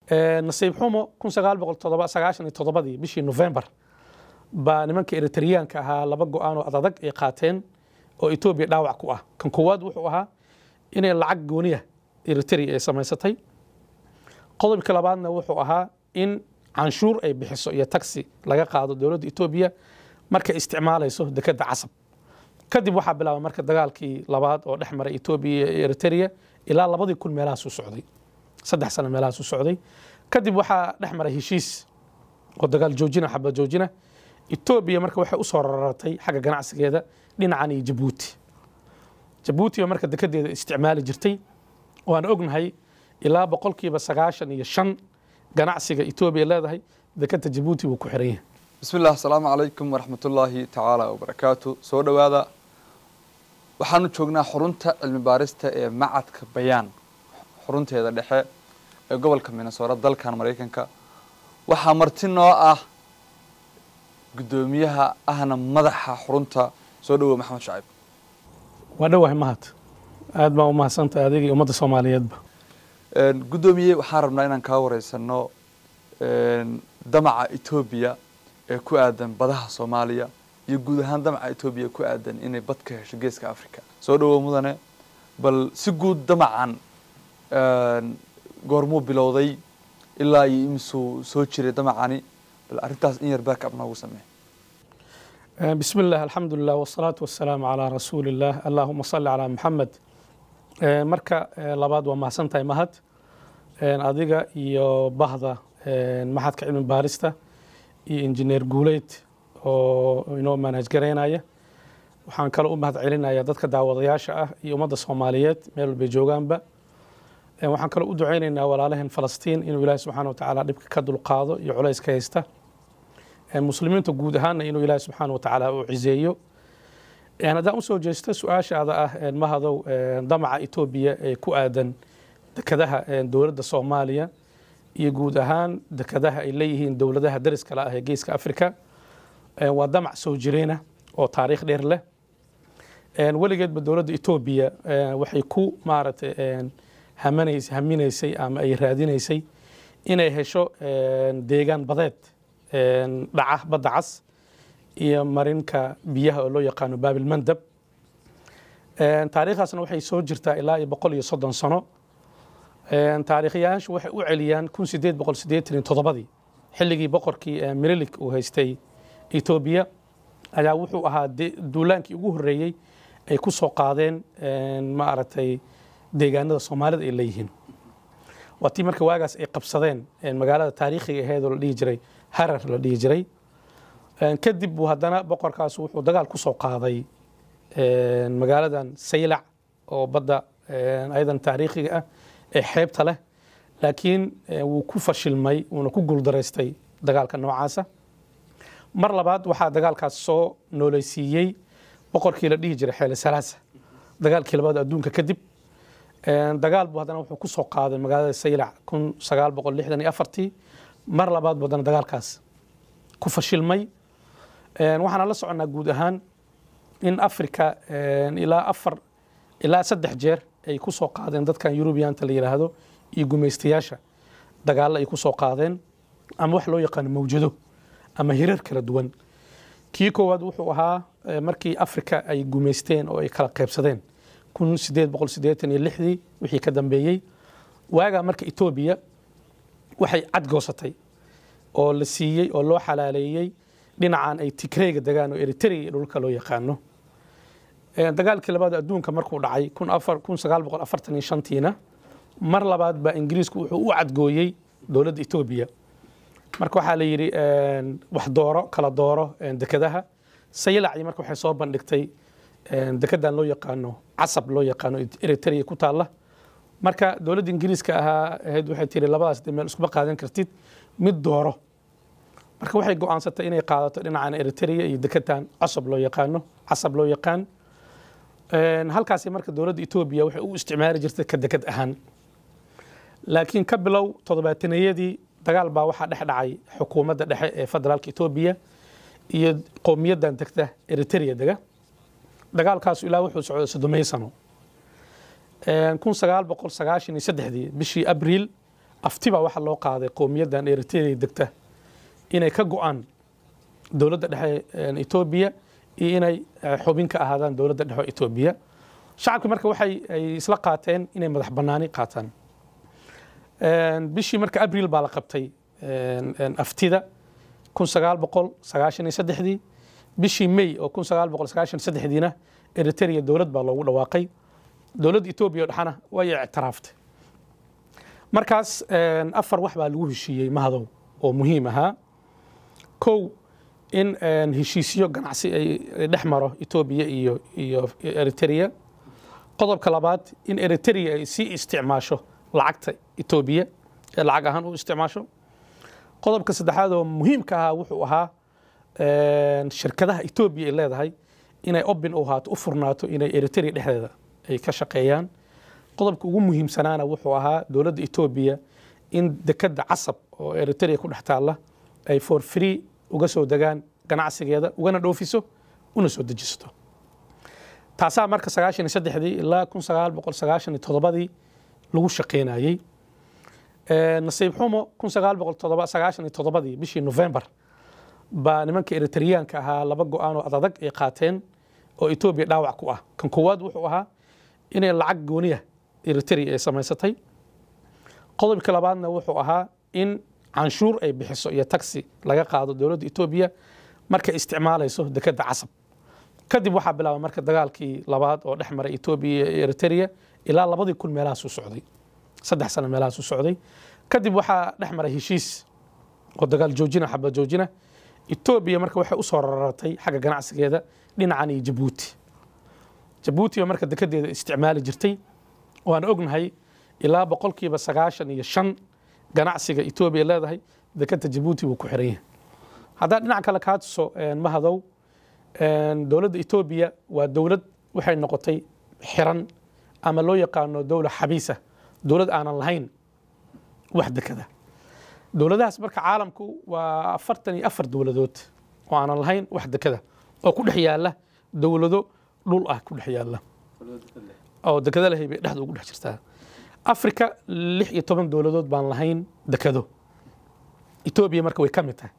Nasiib xumo, 1997-dii bishii November baa nimanka Eritriyaanka ahaa laba go'aan oo adadag ay qaateen oo Etoobiya dhaawac ku ah. Kan koowaad wuxuu ahaa inay lacag gooniya Eritrea ay samaysatay. Qodobka labaadna wuxuu ahaa in canshuur ay bixiso iyo taxi laga qaado dowladda Etoobiya markay isticmaalayso dekedda Casab. Kadib waxaa bilaabay marka dagaalkii labaad oo dhex maray Etoobiya iyo Eritrea ilaa 2000 meelahaas u socday, 3 sano meelahaas u socday. Kadib waxaa dhex maray heshiis oo dagaal joojina, xabad joojina. Etoobiya marka waxay usoo raratay xagga ganacsigeeda dhinacan iyo Jabuuti. Jabuuti baa marka dekedeeda isticmaali jirtay. Waan ognahay ilaa 95% ganacsiga Etoobiya leedahay dekeda Jabuuti buu ku xiran yahay. Bismi illah, asalaamu calaykum waraxmatullaahi tacaala wabarakaatu. Soo dhowaada. Waxaanu joognaa xarunta cilmi baarista ee Macadka Bayaan, xarunteeda dhexe ee gobolka Minnesota, dalkan Maraykanka. Waxaa marti noo ah guddoomiyaha ahna madaxa xarunta. Soo dhowow, Maxamed Shacib. Waa dhowahay, Mahad. Aad baan u mahadsantahay adiga iyo ummadda Soomaaliyeedba. Guddoomiye, waxaan rabnaa inaan kaa wareysano damaca Etoobiya ee ku aadan badaha Soomaaliya iyo guud ahaan damaca Etoobiya ku aadan inay bad ka hesho Geeska Africa. Soo dhowow, mudane. Bal si guud damacan goormuu bilowday, ilaa iyo imisuu soo jiray damacani? Bal arrintaas in yar back up noogu samee. بسم الله، الحمد لله، والصلاة والسلام على رسول الله، اللهم صل على محمد. Marka labaad, waa mahadsantahay, Mahad, adiga iyo bahda Maxadka Cilmi Baarista iyo Injineer Guuleyd oo inoo manage garaynaya. Waxaan kaloo u mahad celinaya dadka daawadayaasha ah iyo ummadda Soomaaliyeed meel walbay joogaanba. Waxaan kaloo u ducaynaynaa walaalaheen Falastiin inuu Ilaahi subxaana wa tacaala dhibka ka dulqaado iyo culays ka haysta, muslimiinta guud ahaanna inuu Ilaahi subxaana wa tacaala uu ciseeyo. Haddaan usoo jeesto su-aashaada ah, Mahadow, damaca Etoobiya ee ku aadan dekadaha dowladda Soomaaliya iyo guud ahaan dekadaha ay leeyihiin dowladaha dariska la ah ee Geeska Africa waa damac soo jireena oo taariikh dheer leh. Weligeedba dowladda Etoobiya waxay ku maaragtay hamanays haminaysay ama ay raadinaysay inay hesho deegaan badeed dhaca Badda Cas iyo marinka biyaha oo loo yaqaano Baabil Mandab. Taariikhdaasna waxay soo jirtaa ilaa iyo 130 sano. Taariikhyaashu waxay u celiyaan 1887-dii, xilligii boqorkii Minilik uu haystay Etoobiya, ayaa wuxuu ahaa duulaankii ugu horreeyey ay ku soo qaadeen maaragtay deegaanada Soomaalida ay leeyihiin. Waa tii marka waagaas ay qabsadeen magaalada taariikhiga aheed oo la dhihi jiray Harar la dhihi jiray. Kadib buu haddana boqorkaas wuxuu dagaal ku soo qaaday magaaladan Saylac oo badda ayadan taariikhiga ah ee xeebta leh, laakiin wuu ku fashilmay, wuuna ku guuldaraystay dagaalka noocaasa. Mar labaad waxaa dagaalkaas soo nooleysiiyey boqorkii la dhihi jiray Xeele Salaasa. Dagaalkii labaad adduunka kadib dagaal buu haddana wuxuu ku soo qaaday magaalada Saylac 1964-tii. Mar labaad buu haddana dagaalkaas ku fashilmay. Waxaana la soconnaa guud ahaan in Africa ilaa afar ilaa saddex jeer ay ku soo qaadeen dadkan Yurubiyaanta la yidhaahdo iyo gumaystayaasha dagaallo ay ku soo qaadeen ama wax loo yaqaano mawjado ama hirar kala duwan. Kii koowaad wuxuu ahaa markii Africa ay gumaysteen oo ay kala qaybsadeen 1886-dii wixii ka dambeeyey. Waagaa marka Etoobiya waxay cadgoosatay oo la siiyey oo loo xalaaleeyey dhinacan ay Tigreyga degaan oo Eritrea iyo dhulka loo yaqaano. Dagaalkii labaad adduunka markuu dhacay 1945-tiina, mar labaad baa Ingiriisku wuxuu u cadgooyey dowladda Etoobiya. Marka waxaa la yidhi wax dooro, kala dooro dekedaha. Saylaci marka waxay soo bandhigtay dekedan loo yaqaano Casab, loo yaqaano Eritrea ku taalla. Marka dowladda Ingiriiska ahaa ahayd waxay tiri, labadaas de meel iskuma qaadan kartid, mid dooro. Marka waxay go'aansatay inay qaadato dhinacan Eritrea iyo dekedan Casab loo yaqaano, Casab loo yaqaan. Halkaasi marka dowladda Etoobiya waxay u isticmaali jirtay ka deked ahaan, laakiin ka bilow toddobaatanayadii dagaal baa waxaa dhex dhacay xukuumadda dhexe ee federaalka Etoobiya iyo qowmiyaddan degta Eritrea dega. Dagaalkaasu ilaa wuxuu socday 30 sano. 1993-dii bishii Abriil Afti baa waxaa loo qaaday qowmiyaddan Eritrea degta inay ka go'aan dowladda dhexe Etoobiya iyo inay xubin ka ahaadaan dowladda dhexe Etoobiya. Shacabki marka waxay ay isla qaateen inay madax bannaani qaataan. Bishii marka Abriil baa la qabtay aftida 1993-dii. Bishii May oo 1993-diina Eritrea dowlad baa loogu dhawaaqay. Dowladda Etoobiya oo dhexana way ictiraaftay. Markaas afar wax baa lagu heshiiyey, Mahadow, oo muhiim ahaa. Kow, in heshiisyo ganacsi ay dhex maro Etoobiya iyo Eritrea. Qodobka labaad, in Eritrea ay sii isticmaasho lacagta Etoobiya ee lacag ahaan u isticmaasho. Qodobka saddexaad oo muhiimka ahaa wuxuu ahaa shirkadaha Etoobiya ay leedahay inay open u ahaato, u furnaato, inay Eritrea dhexdeeda ay ka shaqeeyaan. Qodobka ugu muhiimsanaana wuxuu ahaa dowladda Etoobiya in dekadda Casab oo Eritrea ku dhex taalla ay for free uga soo degaan ganacsigeeda, ugana dhoofiso, una soo dejisato. Taasaa marka 93-dii ilaa 1997-dii lagu shaqeynayey. Nasiib xumo, 1997-dii bishii November baa nimanka Eritriyaanka ahaa laba go'aan oo adadag ay qaateen oo Etoobiya dhaawac ku ah. Kan koowaad wuxuu ahaa inay lacag gooniya Eritrea ay samaysatay. Qodobka labaadna wuxuu ahaa in canshuur ay bixiso iyo tax laga qaado dowladda Etoobiya markay isticmaalayso dekadda Casab. Kadib waxaa bilaabay marka dagaalkii labaad oo dhex maray Etoobiya iyo Eritrea ilaa 2000 meelahaas u socday, 3 sano meelahaas u socday. Kadib waxaa dhex maray heshiis oo dagaal joojina, xabad joojina. Etoobiya marka waxay usoo raratay xagga ganacsigeeda dhinacan iyo Jabuuti. Jabuuti baa marka dekedeeda isticmaali jirtay. Waan ognahay ilaa 95% ganacsiga Etoobiya leedahay dekeda Jabuuti buu ku xiran yahay. Haddaan dhinac kale kaa tuso, Mahadow, dowladda Etoobiya waa dowlad waxay noqotay xiran ama loo yaqaano dowla xabiisa, dowlad aanan lahayn wax dekada. Dowladahaas marka caalamku waa 44 dowladood oo aanan lahayn wax dekada oo ku dhex yaala dowlado dhul ah, ku dhex yaala oo dekada lahay bay dhexda ugu dhex jirtaa. Afrika 16 dowladood baan lahayn dekado. Etoobiya marka way ka mid tahay.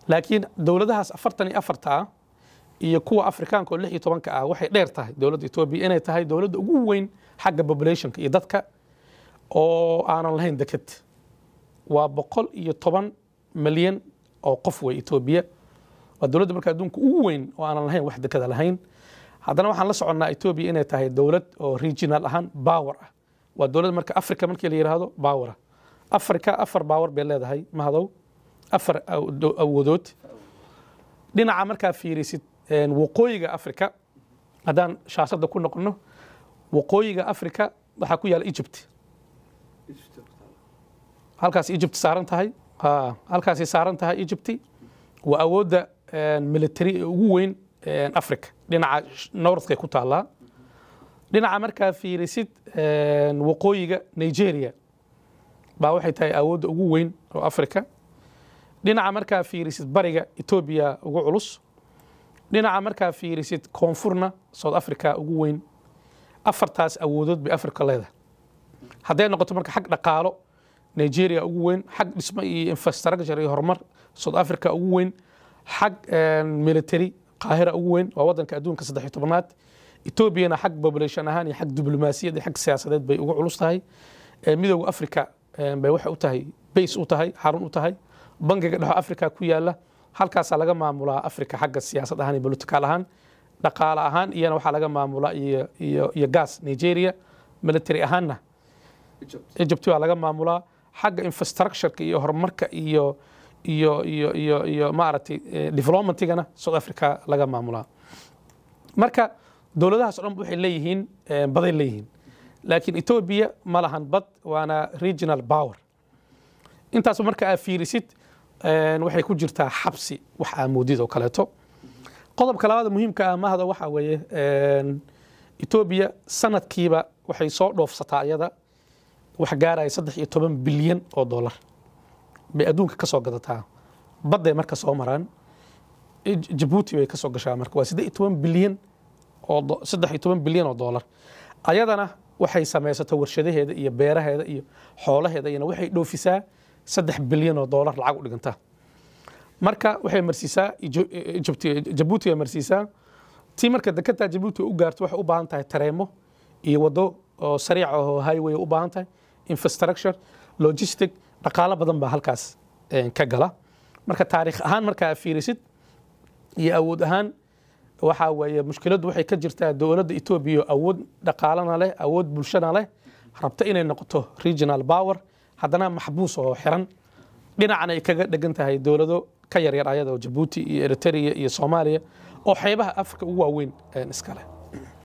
Laakiin dowladahaas 44-ta ah iyo kuwa Afrikaanka oo 16-ka ah waxay dheer tahay dowladda Etoobiya inay tahay dowladda ugu weyn xagga populationka iyo dadka oo aanan lahayn deked. Waa 110 milyan oo qof wey Etoobiya. Waa dowladda marka adduunka ugu weyn oo aanan lahayn wax dekada lahayn. Haddana waxaan la soconnaa Etoobiya inay tahay dowlad oo regional ahaan power ah. Waa dowlad marka Africa markii la yidhaahdo power ah. Africa afar power bay leedahay, Mahadow, afar awoodood. Dhinaca markaa fiirisid waqooyiga Africa, haddaan shaashadda ku noqono, waqooyiga Africa waxaa ku yaala Egypt. Halkaas Egypt saaran tahay, halkaasay saaran tahay. Egypt waa awoodda military ee ugu weyn Africa, dhinaca northkay ku taallaa. Dhinaca markaa fiirisid waqooyiga, Nigeria baa waxay tahay awoodda ugu weyn oo Africa. Dhinaca markaa fiirisid bariga, Etoobiya ugu culus. Dhinaca markaa fiirisid koonfurna, South Africa ugu weyn. Afartaas awoodood bay Africa leedahay. Hadday noqoto marka xag dhaqaalo, Nigeria ugu weyn. Xag dhismo iyo infrastructure iyo horumar, South Africa ugu weyn. Xag military, Qaahira ugu weyn, waa wadanka adduunka 13aad. Etoobiyana xag population ahaan iyo xag diblomaasiyad iyo xag siyaasadeed bay ugu culus tahay. Midowga Africa bay waxay u tahay base, u tahay xarun u tahay. Bangiga dhexo Africa ku yaala, halkaasaa laga maamulaa Africa xagga siyaasad ahaan iyo political ahaan. Dhaqaale ahaan iyana waxaa laga maamulaa iyo gas Nigeria. Military ahaanna Egypt waa laga maamulaa. Xagga infrastructureka iyo horumarka iyo maaragtay developmentigana South Africa laga maamulaa. Marka dowladahaas o dhan waxay leeyihiin baday leeyihiin, laakiin Etoobiya ma lahan bad, waana regional power. Intaas marka aad fiirisid, waxay ku jirtaa xabsi wax aa moodid oo kaleeto. Qodobka labaad muhiimka ah, Mahada, waxaa weeye Etoobiya sanadkiiba waxay soo dhoofsataa iyada wax gaaraya 13 bilyan oo dollar bay adduunka ka soo gadataa. Badday marka soo maraan, Jabuuti bay ka soo gashaa. Marka waa 18 bilyan oo 13 bilyan oo dollar ayadana. Waxay samaysato warshadaheeda iyo beeraheeda iyo xoolaheeda iyana waxay dhoofisaa 3 bilyan oo doolar lacag u dhiganta. Marka waxay marsiisaa Jabuuti ay marsiisaa tii. Marka dekedda Jabuuti u gaarto, waxay u baahan tahay tareemo iyo waddo oo sariic ah oo highway u baahan tahay, infrastructure, logistic, dhaqaalo badan baa halkaas ka gala. Marka taariikh ahaan markaa fiirisid iyo awood ahaan, waxaa weeye mushkiladdu waxay ka jirtaa dowladda Etoobiya oo awood dhaqaalana leh, awood bulshana leh, rabta inay noqoto regional power, haddana maxbuus oo xiran, dhinacana ay kaga dhegan tahay dowlado ka yaryar ayada oo Jabuuti iyo Eritrea iyo Soomaaliya oo xeebaha Afrika ugu waaweyn iska leh.